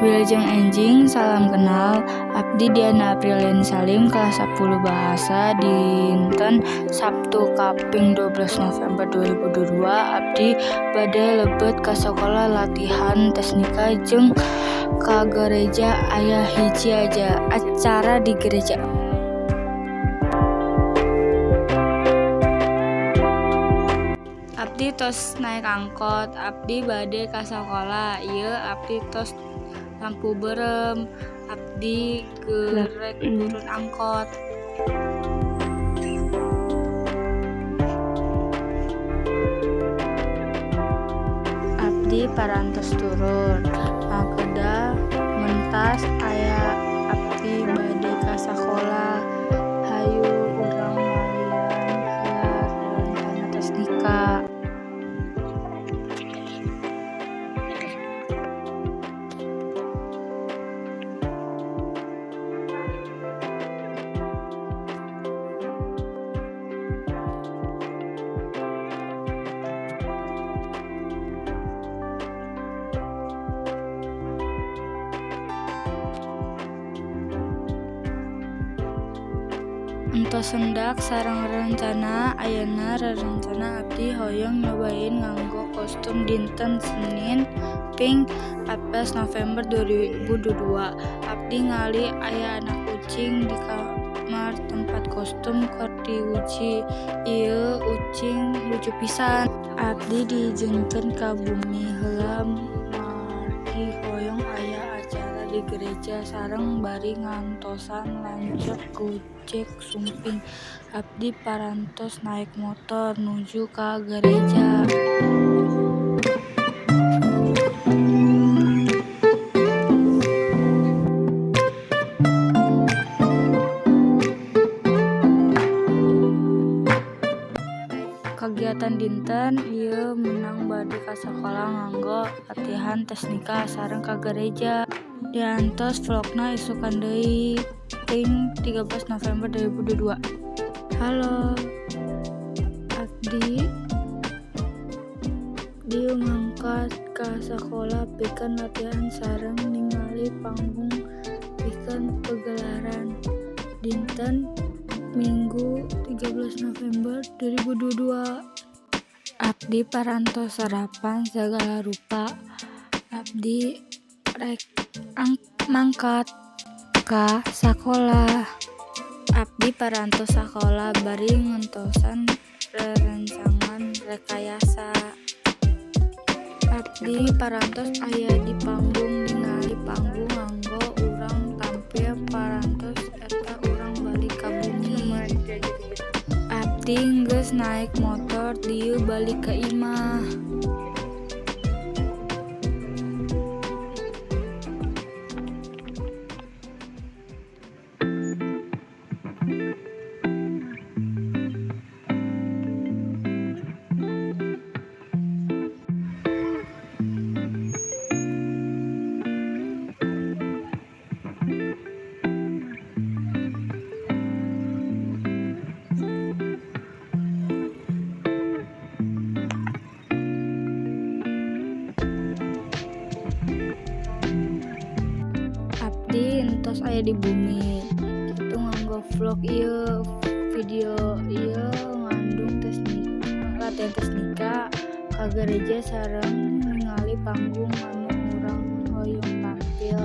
Wilujeng enjing, salam kenal. Abdi Diana Apriliani Salim kelas 10 Bahasa dinten Sabtu kaping 12 November 2022. Abdi bade lebet ka sakola latihan teknika jeung ka gereja, aya hiji aja acara di gereja. Abdi tos naek angkot, abdi bade ka sakola. Ieu abdi tos lampu beureum, abdi gerek turun angkot. Abdi parantos turun, mangkedah mentas aya abdi bade ka sakola. Hayu urang malian heula rencana teknika. Entos sendak sareng rerencana, ayeuna rerencana abdi hoyong nyobain nganggo kostum dinten Senin ping 14 November 2022. Abdi ngali aya anak ucing di kamar tempat kostum keur diuji. Ieu ucing lucu pisan. Abdi diizinkeun ka bumi heula margi hoyong aya acara di gereja sareng bari ngantosan lanceuk Gojek sumping. Abdi parantos naek motor nuju ka gereja. Kagiatan dinten ieu meunang bade ka sakola nganggo latihan teknika sareng ka gereja. Diantos vlogna isukan deui ping 13 November 2022. Halo, abdi dieu mangkat ka sakola pikeun latihan sareng ningali panggung pikeun pagelaran dinten Minggu 13 November 2022. Abdi parantos sarapan sagala rupa. Abdi rek mangkat ka sakola. Abdi parantos sakola bari ngentosan rerencangan rekayasa. Abdi parantos aya di panggung ningali panggung nganggo urang tampil parantos eta urang balik ka bumi. Abdi geus naek motor dieu balik ka imah. Abdi entos aya di bumi kitu nganggo vlog ieu. Video ieu ngandung latihan teknika ka gereja sareng ningali panggung anu urang hoyong tampil.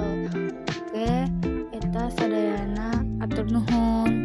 Oke, eta sadayana, atur nuhun.